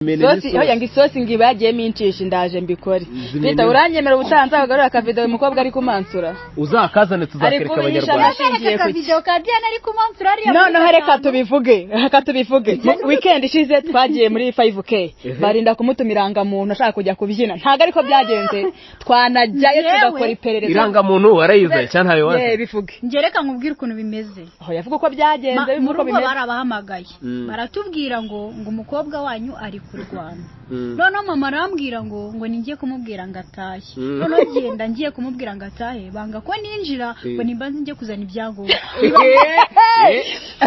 Zimene Sosi n'isosi. Hoya, ngo isosi ngo iba yagiyemo inshishi, ndaje mbikore. Zimene. Peter, uranyemera ubutaha nzakugarura akavideo uyu mukobwa ari kumansura? Uzakazane, tuzakereka Ari kubihisha Abanyarwanda. Ashingiye Aka ku ki? video ka Diana ari kumansura ariya muri Noneho reka gatanu. tubivuge, reka tubivuge. Weekend ishize twagiye muri 5K, barinda kumutuma irangamuntu ashaka kujya kubyina. Ntabwo ariko byagenze, twanajyayo Yewe. tugakora iperereza. Irangamuntu warayizaye cyangwa ntayo Ye, wazi? bivuge. Njye reka nkubwire ukuntu bimeze. Aho yavuga uko byagenze, bivuga Mu uko rugo bimeze. barabahamagaye, baratubwira ngo umukobwa wanyu ari kurwana. Noneho mama arambwira ngo ningiye kumubwira ngo atahe. Noneho ngenda ngiye kumubwira ngo atahe, banga ko ninjira, ngo nimba ngiye kuzana ibyangombwa.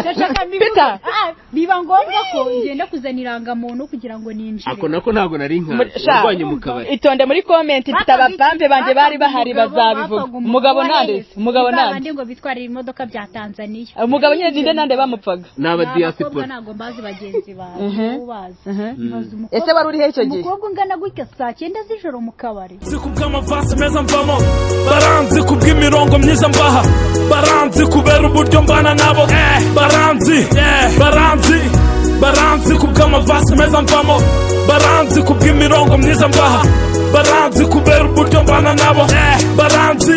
Ndashaka mbivuge. Peter. Ah, biba ngombwa ko ngenda kuzana irangamuntu kugira ngo ninjire. Ako nako ntabwo nari nkazi. Sha, Warwanye mu kabari? Itonde, muri comment mfite abapampe banjye bari bahari, bazabivuga. Umugabo nande? Umugabo nande? Nande ngo bitwarire imodoka bya Tanzania. Umugabo nyine ninde? Nande bamupfaga? Ni aba Abakobwa. diaspora. Ntabwo mbazi bagenzi bawe, ubazi. Ibaze umukobwa. Ese wari uri he icyo gihe? Umukobwa ungana gutya, saa 9 z'ijoro mu kabari. Baranzi kubw'amavasi meza mvamo, baranzi kubw'imirongo myiza mbaha, baranzi kubera uburyo mbana nabo, baranzi, baranzi, baranzi kubw'amavasi meza mvamo, baranzi kubw'imirongo myiza mbaha, baranzi kubera uburyo mbana nabo, baranzi,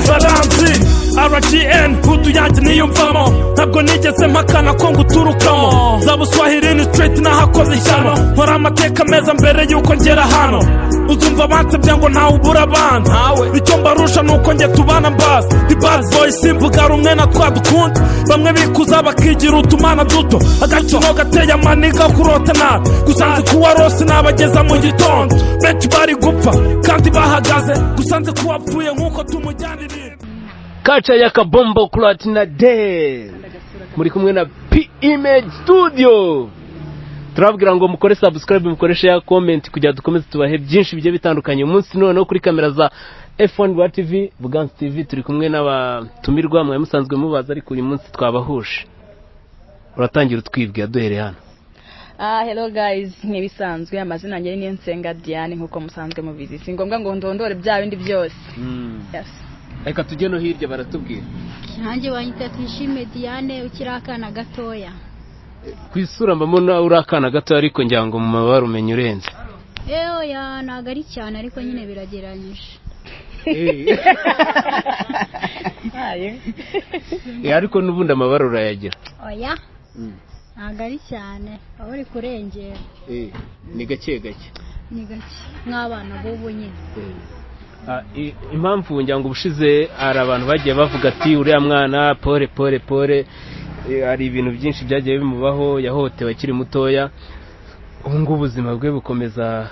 baranzi. RGN hood yanjye niyumvamo, ntabwo nigeze mpakana ko nguturukamo. Za Buswahili street nahakoze ishyano, nkora amateka meza mbere yuko ngera hano. Uzumva bansebye ngo ntawe ubura abanza, icyo mbarusha ni uko njye tubana mbazi. The bad boy, simvuga rumwe na twa dukunda bamwe bikuza bakigira utumana duto, agakino gateye amaniga kurota nabi. Gusa nzi ko uwarose nabageza mu gitondo, benshi bari gupfa kandi bahagaze. Gusa nzi ko uwapfuye nk'uko tumujyana ibintu. Kaca ya Kabombo Platina Day, muri kumwe na P Image Studio. Turababwira ngo mukore subscribe, mukore share, comment, kugira dukomeze tubahe byinshi bigiye bitandukanye. Umunsi noneho kuri kamera za F1 Rwa TV, Buganza TV, turi kumwe n'abatumirwa mwari musanzwe mubaza, ariko uyu munsi twabahuje. Uratangira utwibwira duhereye hano. Ah, hello guys, nk'ibisanzwe amazina yanjye ni Nsenga Diane, nkuko musanzwe mubizi. Si ngombwa ngo ndondore bya bindi byose. Yes. Reka tujye no hirya, baratubwira. Nanjye wanyita Tuyishime Diane, ukiri akana gatoya. Ku isura mbamo uri akana gato, ariko ngira ngo mu mabara umenya urenze. Ewe ya, ntabwo ari cyane, ariko nyine biragereranyije. Aye. Ariko n'ubundi amabara urayagira. Oya, ntabwo ari cyane, aho uri kurengera. Ni gake gake. Ni gake, nk'abana b'ubu nyine. Ah, impamvu ngira ngo ubushize hari abantu bagiye bavuga ati uriya mwana, pole pole pole. Hari ibintu byinshi byagiye bimubaho, yahohotewe akiri mutoya, ubu ngubu ubuzima bwe bukomeza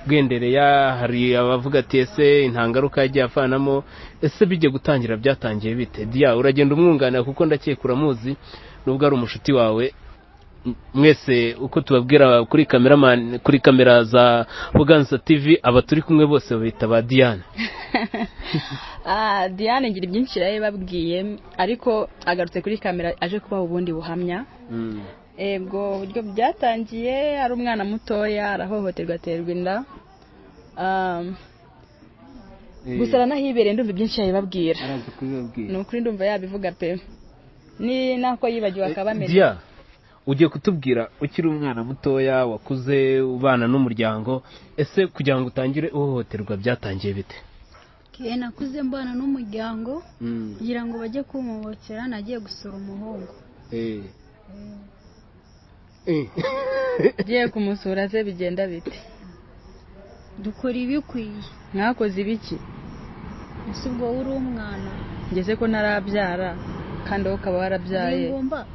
bwendereya. Hari abavuga ati ese intangaruka yagiye avanamo? Ese bijya gutangira byatangiye bite? Dia, uragenda umwunganira kuko ndakeka uramuzi nubwo ari umushuti wawe. Mwese uko tubabwira kuri cameraman, kuri kamera za Buganza TV, aba turi kumwe bose babita ba Diane. Ah, Diane ngira ibyinshi babwiye, ariko agarutse kuri kamera aje kubaha ubundi buhamya. Ego, uburyo byatangiye ari umwana mutoya, arahohoterwa, aterwa inda. Gusa aranahibereye, ndumva ibyinshi yabibabwira. Araza kubibabwira. Ni ukuri ndumva yabivuga pe, ni nako yibagiwe akaba ameze. Dia, ugiye kutubwira ukiri umwana mutoya, wakuze ubana n'umuryango. Ese kugira ngo utangire uhohoterwa byatangiye bite? Ke nakuze mbana n'umuryango. Kugira ngo bajye kumubokera, nagiye gusura umuhungu. Ugiye kumusura se bigenda bite? Dukora ibikwiye. Mwakoze ibiki? Ese ubwo uri umwana? Ngeze ko ntarabyara, kandi wowe ukaba warabyaye. Ni ngombwa.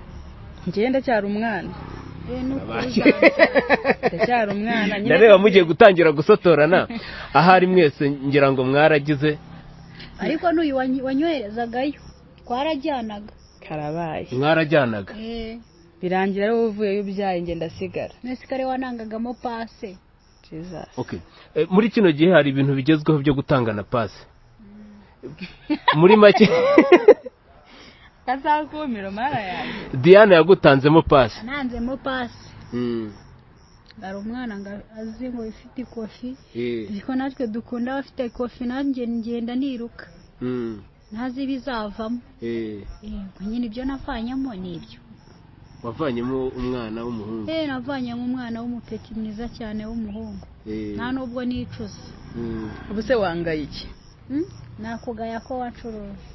Njyewe ndacyari umwana. Eh, nuko Ndacyari umwana nyine. Ndareba mugiye gutangira gusotorana ahari mwese, ngira ngo mwaragize. Ariko n'uyu wanyoherezagayo twarajyanaga. Karabaye. Mwarajyanaga? Eh. Birangira ari wowe uvuyeyo ubyaye, njye ndasigara. Mwese kare wanangagamo pase. Jesus. Okay. Muri kino gihe hari ibintu bigezweho byo gutangana pasi, muri make. Kazakumiro mara yanjye. Diane yagutanzemo pasi? Nanzemo pase. Hari umwana ngo azi ngo ifite ikofi, ariko natwe dukunda abafite ikofi, nanjye ngenda niruka, ntazi ibizavamo. Yego nyine, ibyo navanyemo ni ibyo. Wavanyemo umwana w'umuhungu? Navanyemo umwana w'umupeti mwiza cyane w'umuhungu. Nta nubwo nicuza. Ubu se wangaye iki? Nakugaya ko wacuruza.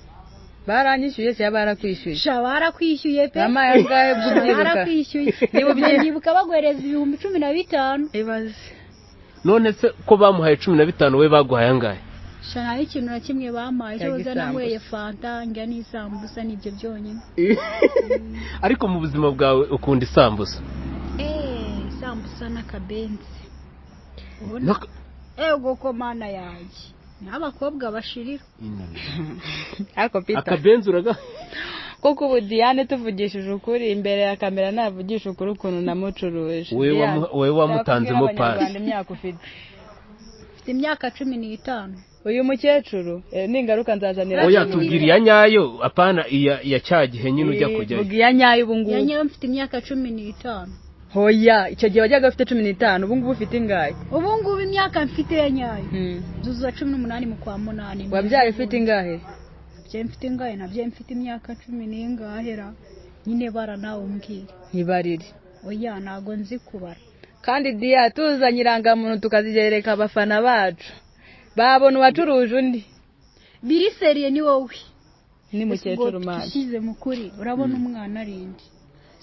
Baranyishyuye cyangwa barakwishyuye? Sha, barakwishyuye pe. Mama yangahe ubyibuka? Barakwishyuye. Niba baguhereza 15,000. Ibaze. None se ko bamuhaye 15, we baguhaye angahe? Sha, nta n'ikintu na kimwe bampaye. Cyoza nanyweye fanta, njya n'isambusa, nibyo byonyine. Ariko mu buzima bwawe ukunda isambusa? Isambusa n'akabenzi. Ego ko mana yanjye, n'abakobwa bashirira. Ariko Peter, akabenzi uraga. Koko ubu Diane tuvugishije ukuri imbere ya kamera, navugisha ukuri ukuntu namucuruje. Wowe wamutanzemo pasi. Imyaka ufite? Mfite imyaka 15. Uyu mukecuru ningaruka nzazanira. Oya, tubwira iya nyayo, apana iya cya gihe nyine ujya kujyayo. Vuga iya nyayo ubu ngubu. Iya nyayo mfite imyaka 15. Hoya, icyo gihe wajyaga ufite 15, ubu ngubu ufite ingahe? Ubu ngubu imyaka mfite ya nyayo zuzuza 18 mu kwa 8. Wabyaye ufite ingahe? Nabyo mfite ingahe? Nabyo mfite imyaka 10 n'ingahe ra? Nyine bara nawe umbwire. Ntibarire. Oya, ntago nzi kubara. Kandi Dia, tuzanye irangamuntu tukazigereka abafana bacu, babona uwacuruje undi. Biri seriye ni wowe. Ni mukecuru mani. Ushyize mu kuri urabona umwana arindi.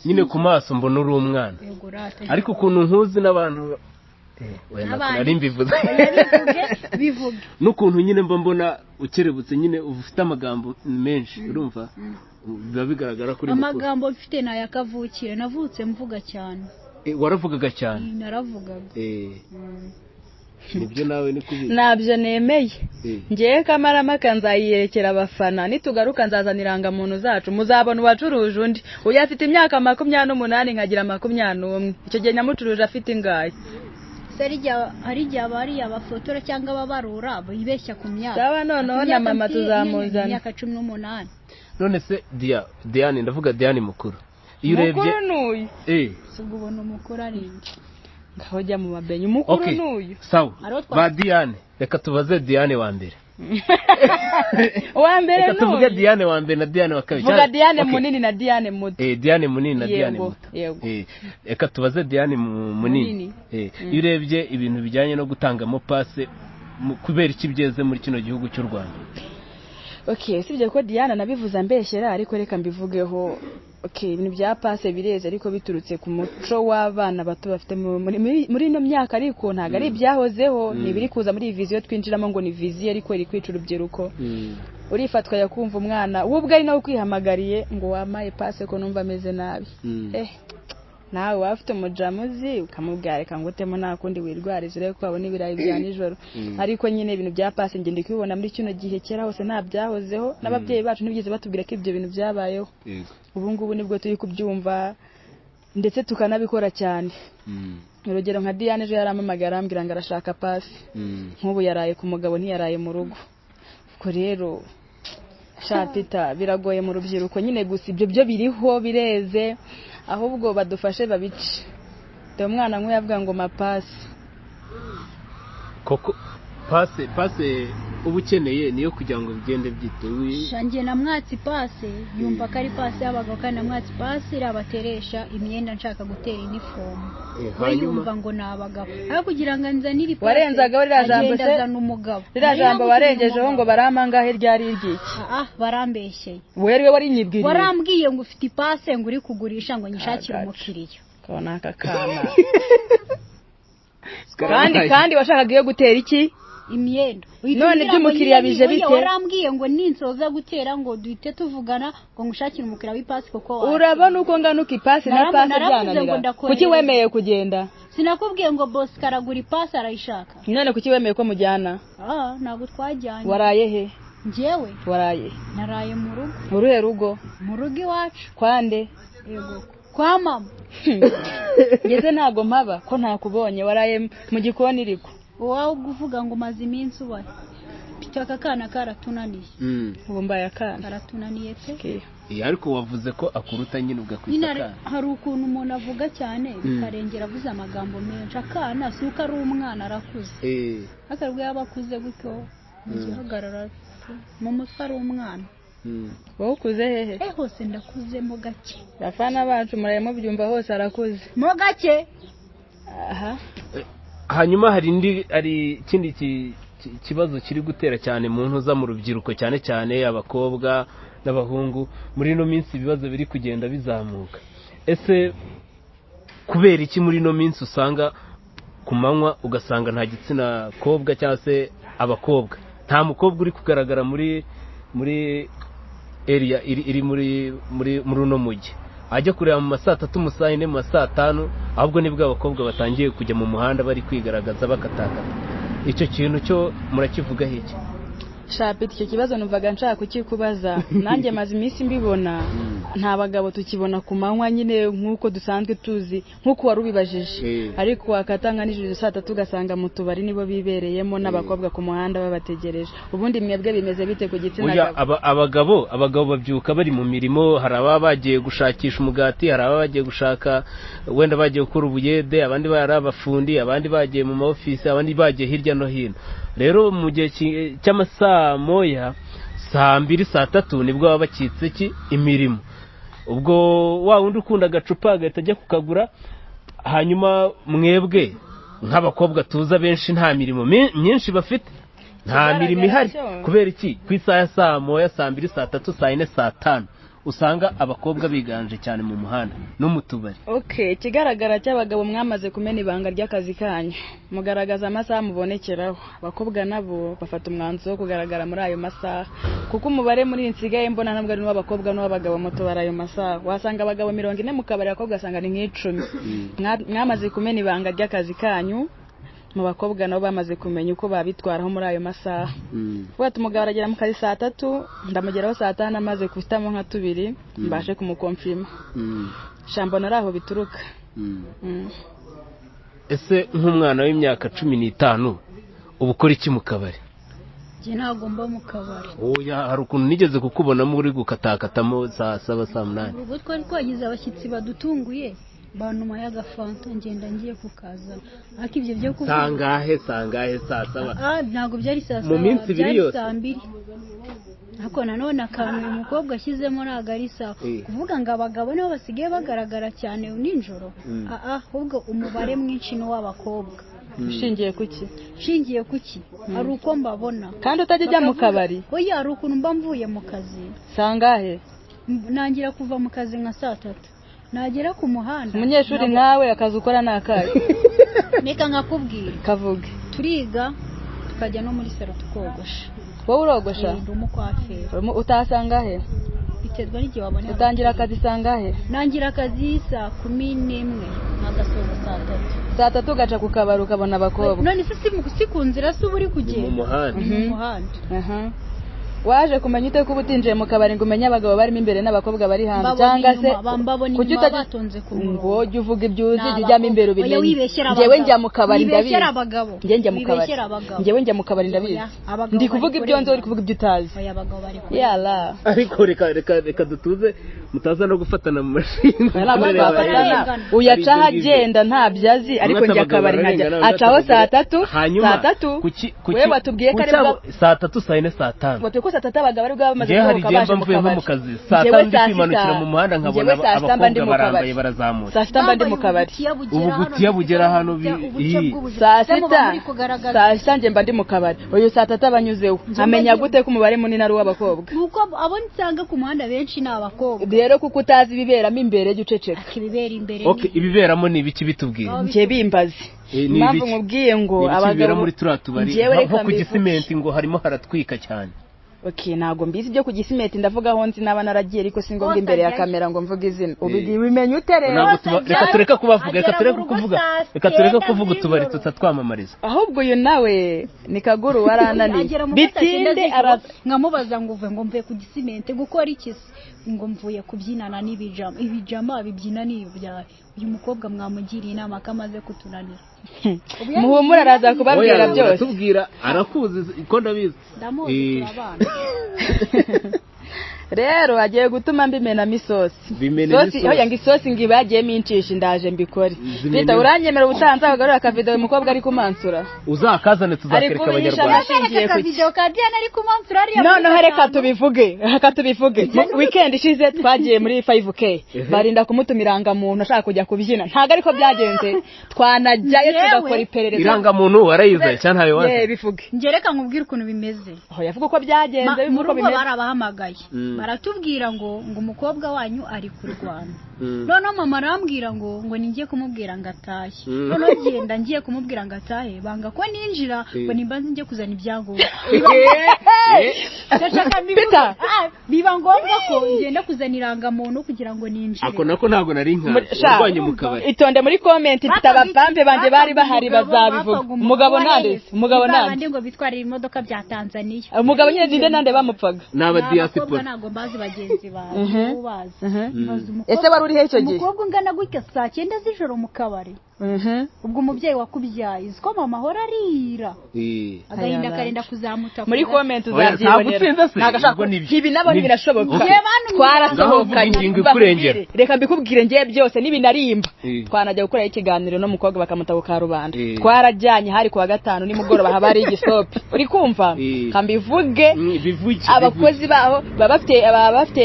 Nyine ku maso mbona uri umwana. Ariko ukuntu nkuzi n'abantu nari mbivuze. Bivuge. N'ukuntu nyine mba mbona ukerebutse, nyine ufite amagambo menshi, urumva biba bigaragara kuri mukuru. Amagambo mfite ni aya kavukire, navutse mvuga cyane. Waravugaga cyane? Naravugaga. Nibyo nawe ni kubizi. Nabyo nemeye. Ngiye Kamarampaka nzayiyerekera abafana, nitugaruka nzazana irangamuntu zacu, muzabona uwacuruje undi. Uyu afite imyaka 28 nkagira 21. Icyo gihe nyamucuruje afite ingahe? Hari igihe abariya bafotora cyangwa ababarura bibeshya ku myaka. Sawa, noneho na mama tuzamuzana. Imyaka 18. None se Diane, ndavuga Diane mukuru. Iyo urebye mukuru n'uyu. Ubwo ubona umukuru ari nde? Ngaho jya mu mabenyi, umukuru n'uyu. Sawa, ba Diane, reka tubaze Diane wa mbere. Uwa mbere n'uyu. Reka tuvuge Diane wa mbere na Diane wa kabiri. Vuga Diane munini na Diane muto. Diane munini na Diane muto. Reka tubaze Diane munini. Iyo urebye ibintu bijyanye no gutangamo pase, kubera iki byeze muri kino gihugu cy'u Rwanda? Okay, usibye ko Diane nabivuze ambeshyera, ariko reka mbivugeho. Okay, ibintu bya pase bireze ariko biturutse ku muco w'abana bato bafite muri ino myaka, ariko ntago ari ibyahozeho, ni ibiri kuza muri iyi viziyo twinjiramo ngo ni viziyo ariko iri kwica urubyiruko. Urifatwa yakumva umwana we ubwo ari nawe ukwihamagariye ngo wamaye pase ko numva ameze nabi. Nawe waba ufite umujamuzi ukamubwira reka ngutemo nta kundi wirwariza urebe ko wabona ibirayi bya nijoro. Ariko nyine ibintu bya pase ngende kubibona muri kino gihe, kera hose nta byahozeho, n'ababyeyi bacu ntibigeze batubwira ko ibyo bintu byabayeho. Ubu ngubu nibwo turi kubyumva ndetse tukanabikora cyane. Urugero nka Diane ejo yarampamagaye arambwira ngo arashaka pasi. Nk'ubu yaraye ku mugabo ntiyaraye mu rugo. Ubwo rero Peter biragoye mu rubyiruko nyine, gusa ibyo byo biriho bireze, ahubwo badufashe babice. Dore umwana nk'uyu avuga ngo mapasi. Koko pase uba ukeneye niyo kugira ngo bigende byitewe. Shangiye na mwatsi pase yumva ko ari pase y'abagabo, kandi na mwatsi pase irabateresha imyenda nshaka gutera inifomu. Yumva ngo ni abagabo, aho kugira ngo nzanire ipase. Warenzagaho ririya jambo se? Ririya jambo warengejeho ngo baramangahe ryari iryiki? Barambeshyeye. Wowe ariwe warinyibwiriye? Warambwiye ngo ufite ipase ngo uri kugurisha ngo nyishakire umukiriya. Kabona aka kana. Kandi washakaga iyo gutera iki? Imyenda. None by'umukiriya bije bite? Warambwiye ngo ninsoza gutera ngo duhite tuvugana ngo ngushakire umukiriya w'ipasi kuko urabona uko nganuka ipasi na pasi byananira. Kuki wemeye kugenda? Sinakubwiye ngo boss karagura ipasi arayishaka. None kuki wemeye ko mujyana? Ntabwo twajyanye. Waraye he? Njyewe waraye? Naraye mu rugo. Mu ruhe rugo? Mu rugo iwacu. Kwande? Yego. Kwa mama. Ngeze ntago mpaba ko ntakubonye, waraye mu gikoni iriko. Wowe uvuga ngo maze iminsi ubaye Peter aka kana karatunaniye. Ubu mbaye akana karatunaniye pe. Ariko wavuze ko akuruta nyine ugakwita akana. Hari ukuntu umuntu avuga cyane bikarengera avuze amagambo menshi. Akana si uko ari umwana arakuze. Akarubwo yaba akuze gutyo mu gihagarara mu mutwe ari umwana. Wowe ukuze hehe? Hose ndakuze mo gake. Bafana bacu muraye mubyumva, hose arakuze. Mo gake. Aha. Hanyuma hari indi, hari ikindi kibazo kiri gutera cyane mu ntuza, mu rubyiruko, cyane cyane abakobwa n'abahungu. Muri ino minsi ibibazo biri kugenda bizamuka. Ese kubera iki muri ino minsi usanga ku manywa ugasanga nta gitsina kobwa cyangwa se abakobwa, nta mukobwa uri kugaragara muri area iri muri uno mujyi? Ajya kureba mu ma saa tatu, mu saa yine, mu ma saa tanu, ahubwo nibwo abakobwa batangiye kujya mu muhanda bari kwigaragaza bakatakata. Icyo kintu cyo murakivugaho iki? Shapita, icyo kibazo numvaga nshaka kukikubaza nanjye. Maze iminsi mbibona, nta bagabo tukibona ku manywa nyine nk'uko dusanzwe tuzi, nk'uko wari ubibajije. Ariko wakatanga nijoro saa tatu ugasanga mu tubari nibo bibereyemo, n'abakobwa ku muhanda babategereje. Ubundi mwebwe bimeze bite ku gitsina Oya, gabo? Abagabo babyuka bari mu mirimo. Hari ababa bagiye gushakisha umugati, hari ababa bagiye gushaka, wenda bagiye gukora ubuyede, abandi bari abafundi, abandi bagiye mu ma ofisi, abandi bagiye hirya no hino. Rero mu gihe cy'amasaa moya, saa mbiri, saa tatu, nibwo baba bakitse ki imirimo. Ubwo wa wundi ukunda agacupa agahita ajya kukagura. Hanyuma mwebwe nk'abakobwa tuza benshi nta mirimo myinshi bafite, nta mirimo ihari. Cyo. Kubera iki ku isaha ya saa moya, saa mbiri, saa tatu, saa yine, saa tanu usanga abakobwa biganje cyane mu muhanda no mu tubari? Okay, ikigaragara cy'abagabo, mwamaze kumena ibanga ry'akazi kanyu, mugaragaza amasaha mubonekeraho. Abakobwa nabo bafata umwanzuro wo kugaragara muri ayo masaha, kuko umubare muri nsigaye mbona ntabwo ari n'uw'abakobwa n'uw'abagabo mu tubari ayo masaha. Wasanga abagabo 40 mu kabari, abakobwa ugasanga ni nk'icumi. Mwamaze kumena ibanga ry'akazi kanyu. Mu bakobwa nabo bamaze kumenya uko babitwaraho muri ayo masaha. Vuga ati umugabo aragera mu kazi saa tatu, ndamugeraho saa tanu amaze guhitamo nka tubiri, mbashe kumukomfirima. Shambona ari aho bituruka. Ese nk'umwana w'imyaka 15 uba ukora iki mu kabari? Njye ntabwo mba mu kabari. Oya, hari ukuntu nigeze kukubonamo uri gukatakatamo saa saba, saa munani. Ubwo twari twagize abashyitsi badutunguye, bantuma y'agafanta, ngenda ngiye kukazana. Ariko ibyo byo kuvuga Sangahe? Sangahe? Saa saba? Ah, ntabwo byari saa Mu saba. minsi ibiri Byari yose? saa mbiri. Ariko nanone akantu uyu mukobwa ashyizemo ntabwo ari sawa. Kuvuga ngo abagabo nibo basigaye bagaragara cyane nijoro, ah ah, ahubwo umubare mwinshi ni uw'abakobwa. Ushingiye ku ki? Nshingiye ku ki? Hari uko mbabona. Kandi utajya ujya mu Bakavuga- kabari? Oya, hari ukuntu mba mvuye mu kazi. Sangahe? Nangira kuva mu kazi nka saa tatu, nagera ku muhanda Umunyeshuri nkawe akazi ukora ni akahe? Reka nkakubwira. Kavuge. Turiga, tukajya no muri salon tukogosha. Wowe urogosha? Ndi umukwaferi. Utaha sangahe? Biterwa n'igihe wabonera. Utangira akazi sangahe? Nangira akazi saa kumi n'imwe, nkagasoza saa tatu. Saa tatu ugaca ku kabari ukabona abakobwa? None se si ku nzira se uba uri Ni mu kugenda? muhanda. Ni mu muhanda. Aha. Waje kumenya ute ko uba utinjiye mu kabari ngo umenye abagabo barimo imbere n'abakobwa bari hanze? Mbabona Cyangwa se inyuma, mbabona kuki inyuma utajya batonze ku ngo murongo. ujye uvuga ibyo uzi, Ni jya ujyamo imbere abakobwa. ubimenye. Oya, wibeshyera Njyewe abagabo. njya mu kabari ndabizi. Wibeshyera abagabo. Njye njya mu kabari. Wibeshyera abagabo. Njyewe njya mu kabari ndabizi. Oya, abagabo Ndi bari kuvuga ibyo nzi, uri kurengana. kuvuga ibyo utazi. Oya, abagabo bari kurengana. Yala. Ariko reka dutuze, mutaza no gufatana mu mashinga. Ntabwo Abagabo twafatana. bararengana. Uyu acaho agenda ntabyo azi, ariko njya akabari nkajya acaho saa tatu. Hanyuma Saa tatu. kuki Wewe watubwiye ko kuki ari bwo saa tatu, saa yine, saa tanu? Watubwiye ko saa tatu abagabo ari bwo bamaze Njyewe hari gusohoka igihe baje mba mu mvuye nko kabari. mu kazi saa Njyewe tanu, ndi saa kwimanukira sita. mu muhanda nkabona Njyewe saa sita mba ndi abakobwa mu kabari. barambaye barazamutse. Saa sita mba ndi mu kabari. Ubugutiya bugera hano iyi. Saa sita, saa sita njye mba ndi mu kabari. Uyu saa tatu abanyuzeho amenya gute ko umubare munini ari uw'abakobwa? Nuko abo nsanga ku muhanda benshi ni abakobwa. Rero kuko utazi ibiberamo imbere, jya uceceka. Ibibera imbere Okay, ibiberamo ni ibiki? Bitubwire. Njye bimbazi. Ni Impamvu ibiki? nkubwiye ngo Ni ibiki bibera abagabo muri turiya tubari, Njyewe nko reka ku mbivuge. Gisimenti ngo harimo haratwika cyane? Okay, ntabwo mbizi ibyo ku Gisimenti. Ndavuga aho nzi naba naragiye, ariko si ngombwa Hose imbere ya ajyayo. kamera ngo mvuge izina. Ubimenya ute rero? Ntabwo reka tureke kubavuga, reka Agera tureke mu rugo kuvuga, saa reka tureke cyenda kuvuga utubari z'ijoro. tutatwamamariza. Ahubwo uyu nawe ni kaguru warananiye. Agera mu rugo saa cyenda Bitinde z'ijoro, araza. nkamubaza ngo uve, ngo mvuye ku Gisimenti gukora iki se? Ngo mvuye kubyinana n'ibijama. Ibijama bibyina ni ibyawe. Uyu mukobwa mwamugiriye inama ko amaze kutunanira? Muhumure, araza kubabwira Oya, byose. uratubwira, arakuzi ko ndabizi. Ndamuzi, turabana. Rero agiye gutuma mbimenamo isosi. Bimenemo Isosi isosi. oya, ngo isosi ngo iba yagiyemo incisha, ndaje mbikore. Zimene- Peter, uranyemera ubutaha nzakugarura akavidewo uyu mukobwa ari kumansura? Uzakazane, tuzakereka Ari kubihisha abanyarwanda. Ashingiye Azareka ku ki? akavidewo ka Diane ari kumansura ariya muri Noneho reka gatanu. tubivuge, reka tubivuge. Weekend ishize twagiye muri 5K, barinda kumutuma irangamuntu ashaka kujya kubyina. Ntabwo ariko byagenze, twanajyayo Yewe. tugakora iperereza. Irangamuntu warayizaye cyangwa ntayo Ye, wazi? bivuge. Njye reka nkubwire ukuntu bimeze. Aho yavuga uko byagenze, Mu bivuga uko rugo bimeze. barabahamagaye, baratubwira ngo umukobwa wanyu ari kurwana. Noneho mama arambwira ngo ninjye kumubwira ngo atahe. Noneho ngenda ngiye kumubwira ngo atahe, banga ko ninjira, ngo nimba njye kuzana ibyangombwa. Ndashaka mbivuge. Peter. Ah, biba ngombwa ko ngenda kuzana irangamuntu kugira ngo ninjire. Ako nako ntabwo nari nkazi. Sha, Urwanye mu kabari. Itonde, muri comment mfite abapampe banjye bari bahari, bazabivuga. Umugabo nande? Umugabo nande? Nande ngo bitwarire imodoka bya Tanzania. Umugabo nyine ninde? Nande bamupfaga? Ni aba Abakobwa diaspora. ntabwo mbazi bagenzi bawe, ubazi. Mbaza umukobwa- Ese wari uri he icyo gihe? Umukobwa ungana gutya saa 9 z'ijoro mu kabari. Ubwo umubyeyi wakubyaye, uzi ko mama ahora arira, agahinda Aya, karenda kuzamuta muri ku comment Oya, uzabyibonera. ntabwo utsinze se? Ntabwo ashaka Ubwo nibyo. ibi nabo Nibyo. ntibirashoboka. Okay. Njye bantu Twarasohokanye. Ngaho vuga ingingo ikurengera. Reka mbikubwire ngiye byose n'ibinarimba. Twanajya gukoraho ikiganiro n'umukobwa bakamuta ku karubanda. Twarajyanye, hari kuwa gatanu nimugoroba, haba hari igisope, uri kumva? Kambivuge. Bivuge. Abakozi baho baba bafite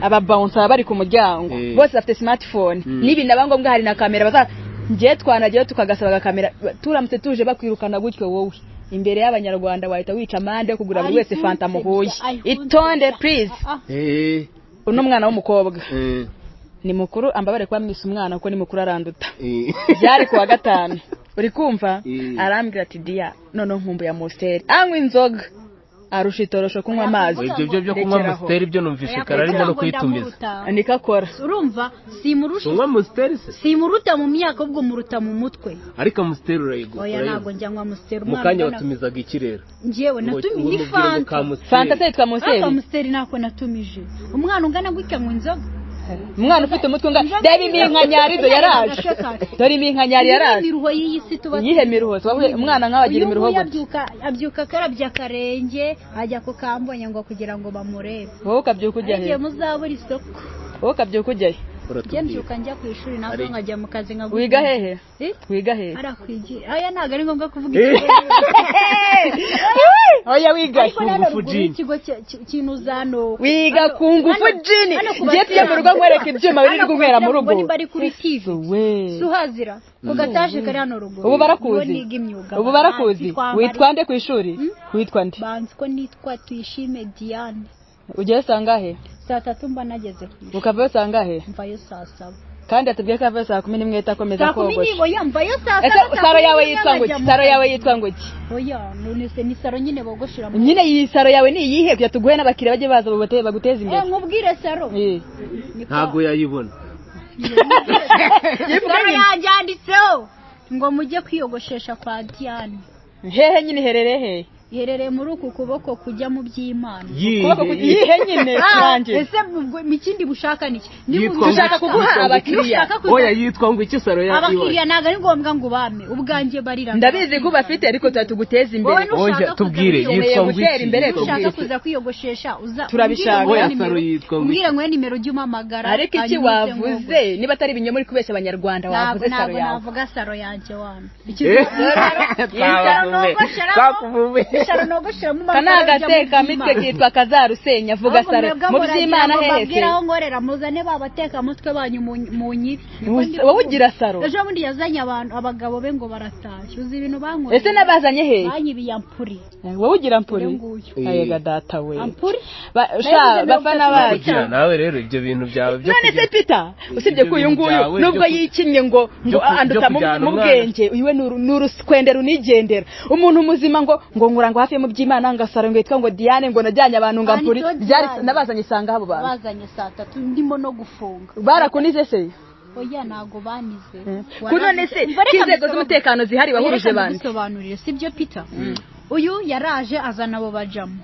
aba bouncer baba bari ku muryango. Bose bafite smartphone. N'ibi naba ngombwa hari na kamera baza. Njye twanajyayo tukagasaba agakamera, turamutse tuje bakwirukana gutyo, wowe imbere y'abanyarwanda wahita wica amande yo kugura buri wese fanta muhuye. Itonde please. Uno mwana w'umukobwa ni mukuru, ambabare kuba mwise umwana kuko ni mukuru, aranduta. Byari kuwa gatanu, uri kumva? Arambwira ati: "Dia, noneho nkumbuye Amstel." Anywa inzoga arusha itorosho kunywa amazi. Ibyo byo kunywa Rekeraho. Amstel byo numvise kare arimo no kuyitumiza. Niko akora. Urumva simurusha. Unywa Amstel se? Simuruta mu myaka, ahubwo muruta mu mutwe. Ariko Amstel urayigura? Oya, ntabwo njya nywa Amstel. Mu kanya watumizaga iki rero? Njyewe Ngo- natumiye ngo ni mubwire ngo Fanta. ka Amstel. Fanta se yitwa Ariko Amstel? Amstel ntako natumije. Umwana ungana gutya ngo inzoga? Umwana ufite umutwe ungana, reba iminkanyari do yaraje, dore iminkanyari yaraje. Imiruho y'iyi si tuba Iyihe miruho? Tubavuye umwana nkawe agira Uyu imiruho nguyu gute? abyuka akarabya akarenge, ajya ku kambonye ngo kugira ngo bamurebe. Wowe ukabyuka ujya Agiye he? muzabura isoko. Wowe ukabyuka ujya he? Njye Uratubwira. mbyuka njya ku ishuri, nabwo Ari- nkajya mu kazi nkaguha. Wiga hehe? Eh? Wiga hehe? Arakwigira aya, ntabwo ari ngombwa kuvuga ikigo. Oya, wiga he? Ariko hano Ngufu ruguru Gin. y'ikigo cy'inuza hano. Wiga ku ngufu jini. Hano ku Ngiye tujya mu rugo nkwereka ibyuma biri kunywera mu rugo. Nimba ari kuri TV We. suhazira ku gataje kari hano ruguru. Ubu barakuzi? Niho niga imyuga. Ubu barakuzi? Twambara- Witwa nde ku ishuri? Witwa nde? Banzi ko nitwa Tuyishime Diane. Ugeze sangahe? Saa 3 mba nageze ku ishuri. Ukavayo sangahe? Mvayo saa 7. Kandi atubwiye ko avayo saa 11 itakomeza Saa kumi kogosha. n'imwe, oya, mvayo saa Ese 7, saa saro kumi yawe n'imwe yitwa ngo nkajya iki? mu Saro yawe kazi. yitwa ngo iki? Oya, none se ni saro nyine bogoshera mu Nyine iyi saro yawe ni iyihe kugira tuguhe n'abakiriya bajye baza baguteze imbere? Nkubwire saro. Ntabwo yayibona. Saro yanjye yanditseho ngo mujye kwiyogoshesha kwa Diane. Hehe nyine, iherereye hehe? Iherereye muri uku kuboko kujya mu by'Imana. Ukuboko iyihe nyine? Turangiye. Ese ubwo mu kindi bushaka ni iki? Yitwa Dushaka kuguha yitwa ngo iki? abakiriya. Nushaka kuza- Oya, yitwa ngo iki saro ya Abakiriya ntabwo ari ngombwa ngo ubame, ubwanjye barira. Ndabizi ko ubafite, ariko tuba tuguteza imbere. Wowe nushaka Oya, kuza tubwire, kwiyogoshesha- yitwa ngo Gutera iki? imbere, Yitwa ngo Nushaka iki? kuza kwiyogoshesha uza Turabishaka. umbwire Oya, nguhe saro nimero- yitwa ngo iki? umbwire nguhe nimero ujye umpamagara. Ariko iki Hanyuma uze wavuze niba atari ibinyoma uri kubeshya abanyarwanda? Ntabwo Wavuze saro ntabwo yawe. navuga saro yanjye wana. Twakuvume. Saro nogosheramo. Aka ni agatekamitwe kitwa kazarusenya. Avuga saro mu by'Imana hehe se? Mbabwira aho nkorera, muzane ba batekamutwe banyu mu nyibi. Niko ndi Wowe kuvuga. ugira saro? Ejo bundi yazanye abantu, abagabo be ngo baratashye, uzi ibintu bankoreye? Ese nabazanye hehe? Banyibiye ampuri. Wowe ugira mpuri? Uyu nguyu. Ayega data we. Ampuri. Sha, bafana bacu. Kugira nawe rero ibyo bintu byawe byo None se kugira- Peter, usibye ko uyu Ibyo bintu nguyu byawe nubwo yikinnye ngo anduta byo kujyana mu umwana. bwenge, uyu we ni urusikwende runigendera. Umuntu muzima ngo nkura ngo hafi yo mu by'Imana, ngo asaro ngo yitwa ngo Diane, ngo najyanye abantu ngo ampuri. Banditseho Byari Diane. nabazanye isanga abo bantu. Bazanye saa 3 ndimo no gufunga. Barakunize se? Oya, ntago banize. Ku none se Umva, reka ko inzego mbisobanure. z'umutekano zihari, wahuruje Reka bande? mbisobanurire, sibyo Peter? Uyu yaraje azana abo bajamo.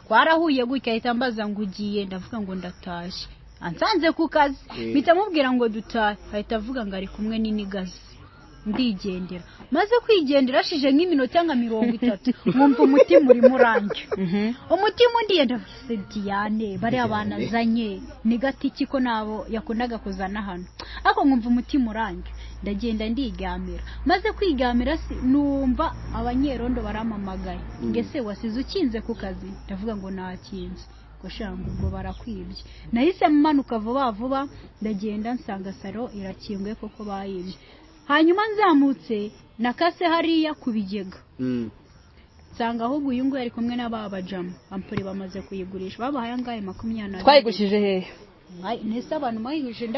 Twarahuye gutya, ahita ambaza ngo ugiye, ndavuga ngo ndatashye. Ansanze ku kazi, mpita mubwira ngo dutahe, ahita avuga ngo ari kumwe n'inigazi. Ndigendera. Maze kwigendera hashije nk'iminota nka 30, nkumva umutima urimo uranjye, umutima undiye. Ndavuze: "Diane, bariya banazanye ni gatiki ko nabo yakundaga kuzana hano?" Ariko nkumva umutima uranjye, ndagenda ndigamira. Maze kwigamira, numva abanyerondo barampamagaye ngo: "Ese wasize ukinze ku kazi?" Ndavuga ngo: "Nakinze." Ngo shanga ubwo barakwibye. Nahise manuka vuba vuba, ndagenda nsanga salo irakinguye koko, bayibye. Hanyuma nzamutse nakase hariya ku bigega, nsanga ahubwo uyu nguyu ari kumwe n'aba bajama. Ampuri bamaze kuyigurisha, babahaye angahe? 22. Twayigurishije hehe? Nese abantu mwayigurishije?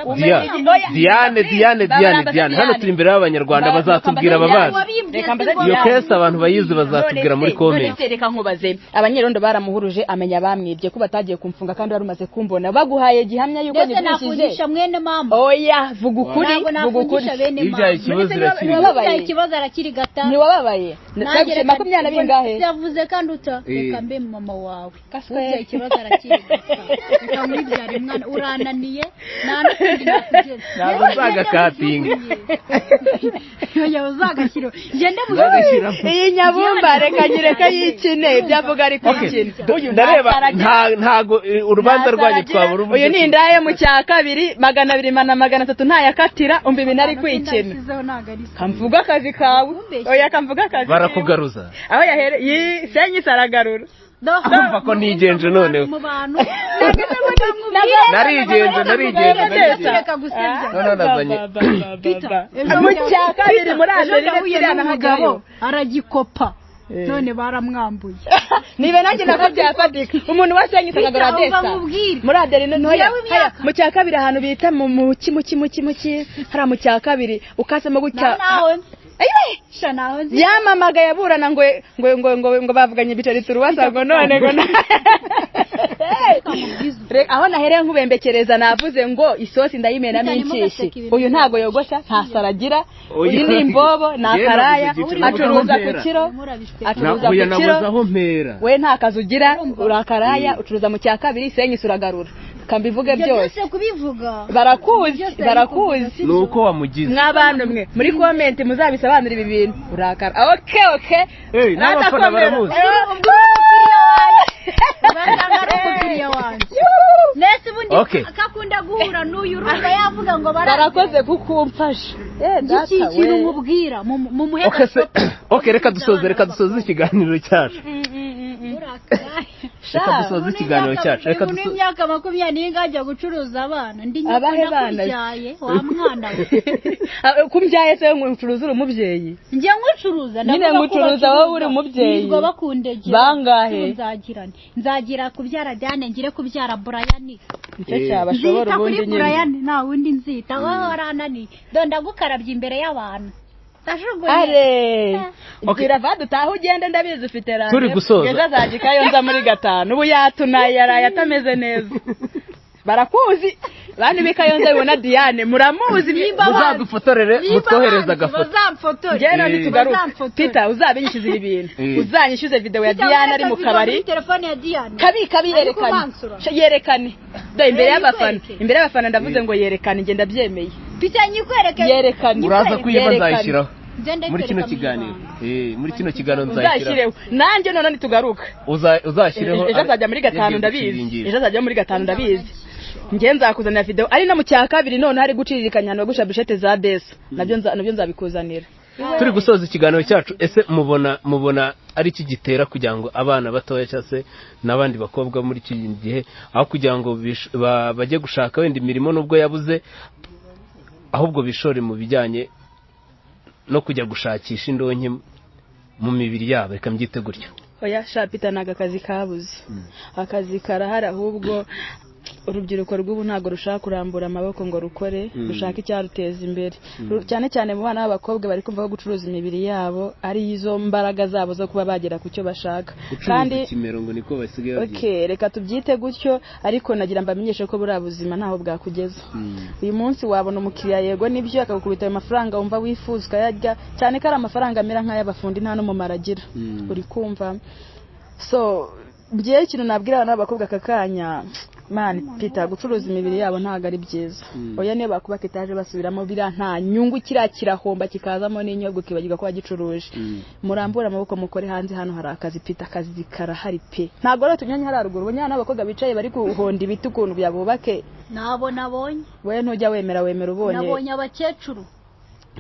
Diane, Diane, Diane, Diane, hano turi imbere y'Abanyarwanda, bazatubwira ababazi. Reka mbaze. Iyo case abantu bayizi bazatubwira muri comment. None se reka nkubaze, abanyerondo baramuhuruje amenya abamwibye, ko batagiye kumfunga kandi wari umaze kumbona, baguhaye gihamya yuko Ndetse nyigurishije? nafungisha mwene mama? Oya, vuga ukuri. Ntabwo Vuga ukuri. nafungisha bene Ibyaye mama. ikibazo irakiri. Ntiwababaye? Ibyaye ikibazo arakirigata. Ntiwababaye? Nanjye reka- 20 na bingahe? Yavuze kandi uta reka mbe mama wawe. Ubyaye ikibazo arakirigata, reka nkwibyare mwana, urananiye, nta n'ukundi nakugeza. Ntabwo nzagakatinga. Oya, uzagashyira ngende mu Nzagashyiramo. Iyi nyabumba reka nyireke yikine, ibyo avuga ari kwikina. Uyu Ndareba ntasaragira. Ntago urubanza rwanyu twabura uburyo. Uyu ni indaya mu cya kabiri, 200 na 300 ntayakatira. Umva ibintu ari kwikina. Ndabishyizeho, ntabwo ari so. Kamvuga akazi kawe. Ntumbeshye. Oya, kamvuga akazi. Barakugaruza. Aho yahere senyisi aragarura. Urumva ko nigenje noneho. Mu bantu. Narigenje, narigenje, narigenje. Reka gusebya. Noneho nazanye Peter, Mu cya kabiri muri ejo Adeline yahuye kiriya n'umugabo nahagerayo. aragikopa, none baramwambuye. Niba nanjye nako byafatika, umuntu wasenyise akagura Peter, desa uva mubwire. Muri Adeline ntoya. Njyewe imyaka- Haya, mu cya kabiri ahantu bita mu muki muki muki muki hariya mu cya kabiri ukasemo gutya. Naho nzi. Ayiwe! Sha, naho nzi. Yamamagaye aburana ngo bavuganye ibiceri turuwasa, ngo none ngo aho nahereye nkubembekereza, navuze ngo isosi ndayimenamo Peter, inshishi. ntimugaseke ibintu. Uyu ntago yogosha, nta saro agira. Oya. Uyu ni imbobo, ni Yewe, akaraya, nabuze igiceri acuruza aho ku mpera. kiro. Murabiseka. Acuruza Oya, ku kiro. nabuze aho mpera. We nta kazi ugira, uri akaraya, ucuruza mu cya kabiri, senyisi uragarura, kambivuge Ibyo byose. byose kubivuga. Barakuzi. Byose. Barakuzi. Ni uko wamugize. Mw'abantu mwe muri comment muzabisobanure ibi bintu. Urakara, okay okay. Hey, n'abafana baramuzi. Ubwo uri umukiriya wanjye, basanga ari umukiriya wanjye nese ubundi. Okay. Akakunda guhura n'uyu, urumva yavuga ngo Barakoze kukumfasha. Iki Data kintu we. mubwira mumuhe. Okay, se okay, reka dusoze, reka dusoze ikiganiro cyacu. Reka dusoze ikiganiro cyacu, reka Umuntu dusoze. w'imyaka 20 ajya gucuruza abana? Ndi nyoko? Abahe bana? Nakubyaye wa mwana we. Kumbyaye se nkucuruza, uri umubyeyi? Njye nkucuruza? Nyine Ndavuga ko ngucuruza, wowe uri umubyeyi. Birirwa bakundegera. Bangahe? Nzagira nte? Nzagira kubyara Diane, ngire kubyara Brian. Nicyo cyabashobora. Nzita kuri Ubundi nyine. Brian, nta wundi nzita. Wowe warananiye, dore ndagukarabye imbere y'abantu, ndajugunye. Are. Okay. Bwira va dutahe, ugende, ndabizi ufite rande. Turi gusoza. Ejo azajya i Kayonza muri gatanu, ubu yatunaye, yaraye atameze neza. Barakuzi bantu b'i Kayonza, bibona Diane muramuzi. Nimba banzi- Muzadufotorere, nimba mutwohereze banzi, agafoto. bazamfotore. Njyewe none tugaruke. Bazamfotore. Peter, uzabinyishyuza ibi bintu. Uzanyishyuze video ya Peter, Diane ari mu wereka video kabari. muri telefone ya Diane. Kabi kabi. Ari Yerekane. kubansura. Yerekane dore imbere y'abafana. Yikwereke. Imbere y'abafana ndavuze ngo yerekane, njye ndabyemeye. Peter, nyikwereke. Yerekane. Uraza kuyiba, Yerekane. nzayishyiraho Njye ndayikwereka muri kino mu kiganiro. ibanga. Muri kino kiganiro nzayishyiraho. Uzashyireho nanjye none nitugaruka. Uzashyireho. Ejo azajya muri gatanu. Yagiye Ndabizi. guciringira. Ejo azajya muri gatanu, ndabizi. Njye nzakuzanira video ari no mu cya kabiri, none hari guciririkanya ahantu bagusha bushete za besa, nabyo nzabikuzanira. Turi gusoza ikiganiro cyacu, ese mubona ari iki gitera kugira ngo abana batoya cyangwa se n'abandi bakobwa muri iki gihe, aho kugira ngo bajye gushaka wenda imirimo nubwo yabuze, ahubwo bishore mu bijyanye no kujya gushakisha indonke mu mibiri yabo, reka mbyite gutyo? Oya sha Peter, ntabwo akazi kabuze, akazi karahari, ahubwo urubyiruko rw'ubu ntabwo rushaka kurambura amaboko ngo rukore, rushaka icyaruteza imbere. Cyane cyane mu bana b'abakobwa bari kumva ko gucuruza imibiri yabo ari izo mbaraga zabo zo kuba bagera ku cyo bashaka. Gucuruza Kandi ikimero ngo niko basigaye babyita. Okay, reka tubyite gutyo, ariko nagira mbamenyeshe ko buriya buzima ntaho bwakugeza. Uyu munsi wabona umukiriya, yego nibyo, akagukubita ayo mafaranga wumva wifuza ukayarya, cyane ko ari amafaranga amera nk'ay'abafundi, nta n'umumaro agira. Uri kumva? So njyewe ikintu nabwira abana b'abakobwa aka kanya, Man Peter, gucuruza imibiri yabo ntabwo ari byiza. Oya, niyo bakubaka etaje basubiramo, biriya nta nyungu, kiriya kirahomba kikazamo n'inyobwa, ukibagirwa ko wagicuruje. Murambure amaboko mukore hanze, hano hari akazi Peter, akazi karahari pe. Ntabwo rero tunyanye hariya ruguru, ubu nyana n'abakobwa bicaye bari guhonda ibiti ukuntu byabubake. Nabo nabonye. Wowe ntujya wemera, wemera ubonye. Nabonye abakecuru.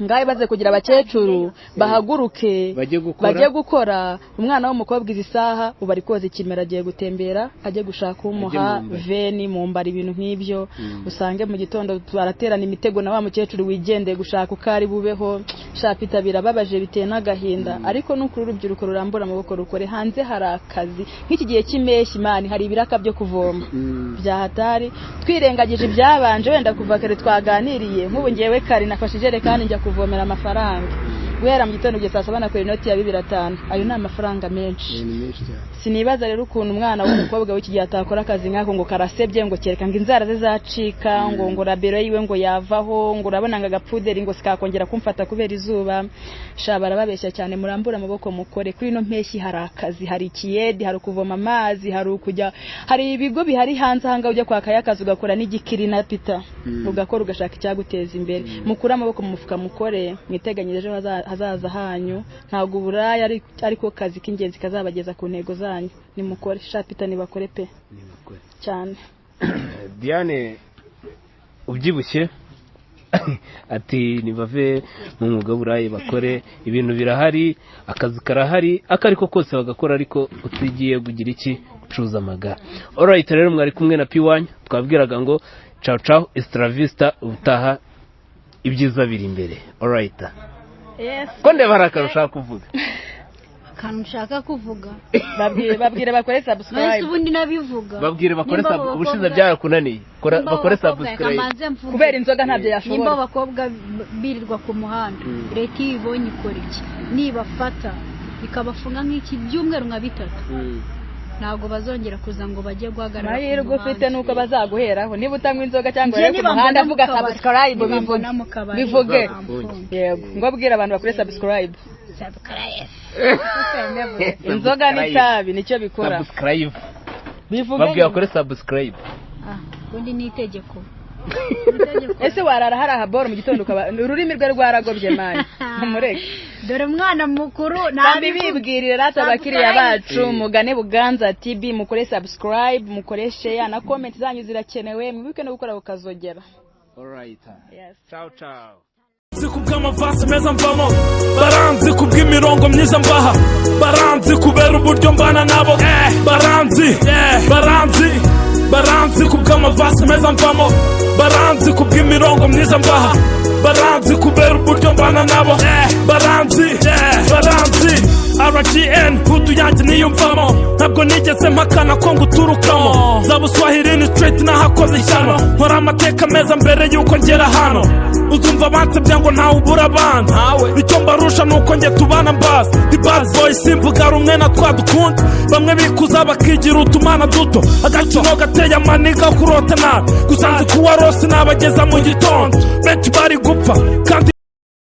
Ngaho baze kugira abakecuru bahaguruke Bajye gukora. Bajye gukora. Umwana w'umukobwa izi saha ubu ari koza ikimera, agiye gutembera, ajye gushaka umuha Ajye mu mbari. veni mu mbari, ibintu nk'ibyo. Usange mu gitondo baraterana imitego na wa mukecuru wigendeye gushaka uko ari bubeho. Shaka birababaje, biteye n'agahinda, ariko n'ukuri urubyiruko rurambura amaboko rukore, hanze hari akazi. Nk'iki gihe cy'impeshyi, man, hari ibiraka byo kuvoma bya hatari. Twirengagije ibyabanje, wenda kuva kare twaganiriye, nk'ubu ngewe kare nafashe ijerekani njya kuvomera amafaranga, guhera mu gitondo kugeza saa 7 nakora inoti ya 2500. Ayo ni amafaranga menshi. Ni menshi cyane. Sinibaza rero ukuntu umwana w'umukobwa w'iki gihe atakora akazi nk'ako, ngo karasebye, ngo kereka ngo inzara ze zacika, ngo rabero yiwe ngo yavaho, ngo urabona ngo agapuderi ngo sikakongera kumfata kubera izuba. Sha, barababeshya cyane. Murambure amaboko mukore. Kuri ino mpeshyi hari akazi, hari ikiyedi, hari ukuvoma amazi, hari ukujya, hari ibigo bihari hanze ahangaha ujya kwakayo akazi ugakora n'igikirina Peter, ugakora ugashaka icyaguteza imbere. Mukure amaboko mu mufuka mukore, mwiteganyirize ejo hazaza hanyu. Ntabwo uburaya ariko kazi k'ingenzi kazabageza ku ntego zanyu. Nimukore sha Peter, nibakore pe. Nibakore. Cyane. Diane ubyibushye ati nibave mu mwuga w'uburayi bakore, ibintu birahari, akazi karahari, ako ariko kose bagakora, ariko utigiye kugira iki, gucuruza amagara. Alright rero, mwari kumwe na P1, twabwiraga ngo ciao ciao, hasta la vista, ubutaha ibyiza biri imbere. Alright. Yes. Ko ndeba hari akantu ushaka kuvuga? Akantu nshaka kuvuga? Babwire bakore Nahise subscribe. Ubundi nabivuga. Babwire bakore Nimba sub abo ubushize bakobwa- byarakunaniye. Kora nimba abo bakore bakobwa, subscribe. reka mbanze mvuge. Kubera inzoga ntabyo Nimba yashobora. abakobwa birirwa ku muhanda, leta iyo ibonye ikora iki? Nibafata ikabafunga nk'iki byumweru nka 3, ntabwo bazongera kuza ngo bajye guhagarara ku Amahirwe ufite muhanda. nuko bazaguheraho niba utanywa inzoga cyangwa Njye uri ku niba muhanda, mbona mu vuga kabari, subscribe. niba Bivuge. mbona mu kabari, Bivuge. bamfunge. Yego, ngo abwire abantu bakore subscribe. Subscribe. Inzoga n'itabi nicyo bikora. Subscribe. Bivuge. Babwire bakore subscribe. Ah, ubundi ni itegeko. Ese warara hari ahaboro mu gitondo ukaba ururimi rwe rwaragobye, man, mureke. Dore umwana mukuru. Kandi bibwirire rata abakiriya bacu, mugane Buganza TV, mukore subscribe, mukore share na comment zanyu zirakenewe, mwibuke no gukora bukazogera. Alright. Yes. Ciao ciao. Baranzi kubw'amavasi meza mvamo, baranzi kubw'imirongo myiza mbaha, baranzi kubera uburyo mbana nabo, baranzi, baranzi, baranzi kubw'amavasi meza mvamo, baranzi kubw'imirongo myiza mbaha, baranzi kubera uburyo mbana nabo, baranzi, baranzi. RGN hutu yanjye niyumvamo, ntabwo nigeze mpakana ko nguturukamo, za buswahili ni straight nahakoze ishyano, nkora amateka meza mbere yuko ngera hano. Uzumva bansebya ngo ntawe ubura abanza, icyo mbarusha ni uko njye tubana mbazi the bad boy, simvuga rumwe na twa dukunda bamwe bikuza bakigira utumana duto, agakino gateye amaniga kurota nabi, gusa nzi kuwa rose nabageza mu gitondo, benshi bari gupfa kandi.